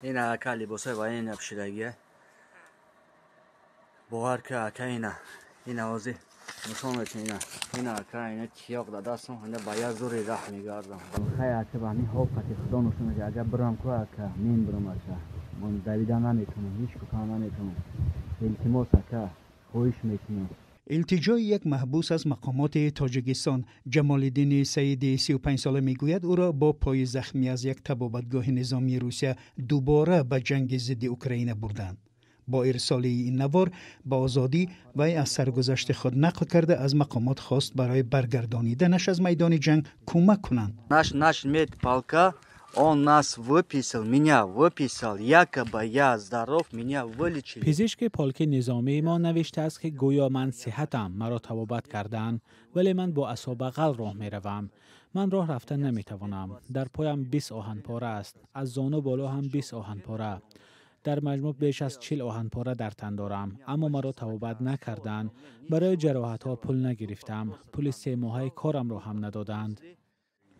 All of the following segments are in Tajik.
Ина, ака, либосҳои военный пӯшидагия. Бовар ка, ака, ина, ина, ҳозир нишон метем. Ина, ина, ака, ина тиёқ да дастам, ина ба як зури раҳ мегардам. Хай, ака, ба ҳамин ҳол қати Худо нишон медиҳ. Агар бирам ку, ака, мембирам, ака. Ман давида наметавонам, ҳеҷ кукам наметавонам. Илтимос, ака, хоҳиш мекунам. Илтиҷои як маҳбус аз мақомоти Тоҷикистон. Ҷамолиддини Саиди 35сола мегӯяд, ӯро бо пои захмӣ аз як табобатгоҳи низомии Русия дубора ба ҷанги зидди Украина бурданд. Бо ирсоли ин навор ба Озодӣ вай аз саргузашти худ нақл карда, аз мақомот хост, барои баргардониданаш аз майдони ҷанг кӯмак кунанд. Наш медполка, он нас выписал, меня выписал, якобы я здоров, меня вылечили. Пизишки полки низомии мо навиштааст, ки гӯё ман сиҳатам, маро табобат карданд, вале ман бо асо бағал роҳ меравам. Ман роҳ рафта наметавонам. Дар поям 20 оҳанпора аст, аз зону боло ҳам 20 оҳанпора. Дар маҷмӯъ беш аз 40 оҳанпора дар тан дорам, аммо маро табобат накарданд. Барои ҷароҳатҳо пул нагирифтам. Пули 3 моҳаи корамро ҳам надоданд.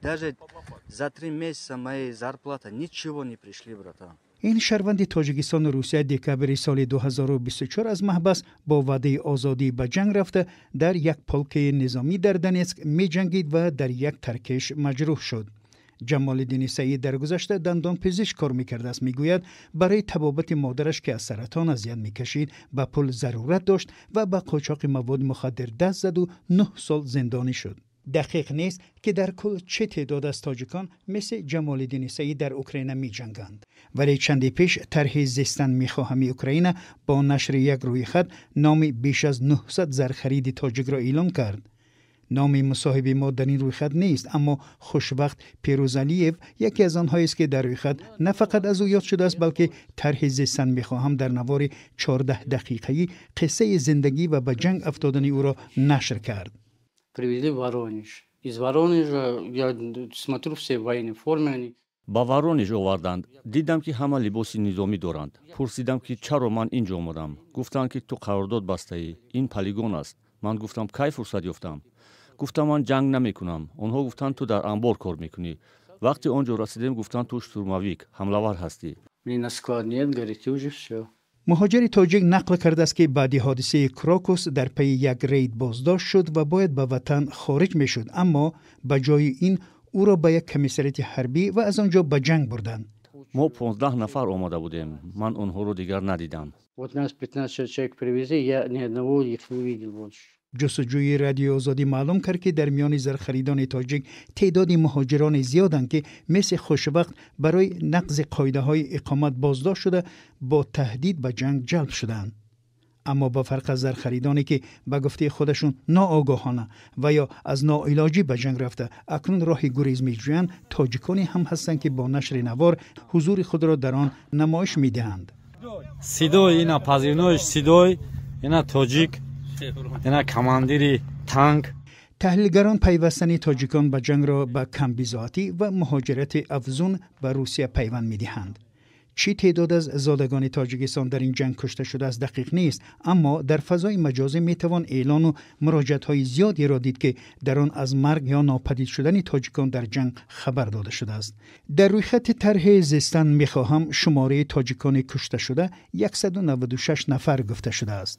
Даже за 3 месяца моей зарплаты ничего не пришли, братан. Ин шаҳрванди Тоҷикистону Русия декабри соли 2024 аз маҳбас бо ваъдаи озодӣ ба ҷанг рафта, дар як полки низомӣ дар Донецк меҷангид ва дар як таркиш маҷрӯҳ шуд. Ҷамолиддини Саид дар гузашта дандонпизишк кор мекардааст. Мегӯяд, барои табобати модараш, ки аз саратон азият мекашид, ба пул зарурат дошт ва ба қочоқи маводи мухаддир даст заду 9 сол зиндонӣ шуд. Дақиқ нест, ки дар кул чӣ теъдод аз тоҷикон мисли Ҷамолиддини Саид дар Украина меҷанганд, вале чанде пеш тарҳи «Зистан мехоҳами Украина» бо нашри як рӯйхат номи беш аз 900 зархариди тоҷикро эълон кард. Номи мусоҳиби мо дар ин рӯйхат нест, аммо Хушвақт Перӯзалиев яке аз онҳоест, ки дар рӯйхат на фақат аз ӯ ёд шудааст, балки тарҳи «Зистан мехоҳам» дар навори 14 дақиқаӣ қиссаи зиндагӣ ва ба ҷанг афтодани ӯро нашр кард. Привезли в Воронеж. Из Воронежа я смотрю, все в военной форме они. Ба Воронеж оварданд. Дидам, ки ҳама либоси низомӣ доранд. Пурсидам, ки чаро ман ин ҷо омадам. Гуфтанд, ки ту қарордод бастаӣ, ин полигон аст. Ман гуфтам, кай фурсат ёфтам? Гуфтам, ман ҷанг намекунам. Онҳо гуфтанд, ту дар анбор кор мекунӣ. Вақте он ҷо расидем, гуфтанд, ту штурмовик, ҳамлавар ҳастӣ. На склад нет, говорит, уже всё. Муҳоҷири тоҷик нақл кардааст, ки баъди ҳодисаи Крокус дар пайи як рейд боздошт шуд ва бояд ба ватан хориҷ мешуд, аммо ба ҷои ин ӯро ба як комиссариати ҳарбӣ ва аз он ҷо ба ҷанг бурданд. Мо 15 нафар омада будем. Ман онҳоро дигар надидам. Вот нас 15 человек привезли, я ни одного их не видел больше. Ҷустуҷӯи Радиои Озодӣ маълум кард, ки дар миёни зархаридони тоҷик теъдоди муҳоҷироне зиёданд, ки мисли Хушвақт барои нақзи қоидаҳои иқомат боздошт шуда, бо таҳдид ба ҷанг ҷалб шудаанд. Аммо ба фарқ аз зархаридоне, ки ба гуфтаи худашон ноогоҳона ва ё аз ноилоҷӣ ба ҷанг рафта, акнун роҳи гурез меҷӯянд, тоҷиконе ҳам ҳастанд, ки бо нашри навор ҳузури худро дар он намоиш медиҳанд. Седой, ина позывной ш Седой, ина тоҷик, ина командири танк. Таҳлилгарон пайвастани тоҷикон ба ҷангро ба камбизоатӣ ва муҳоҷирати афзун ба Русия пайванд медиҳанд. Чӣ теъдод аз зодагони Тоҷикистон дар ин ҷанг кушта шудааст, дақиқ нест, аммо дар фазои маҷозӣ метавон эълону муроҷиатҳои зиёдеро дид, ки дар он аз марг ё нопадид шудани тоҷикон дар ҷанг хабар дода шудааст. Дар рӯйхати тарҳи «Зистан мехоҳам» шумораи тоҷикони кушташуда 196 нафар гуфта шудааст.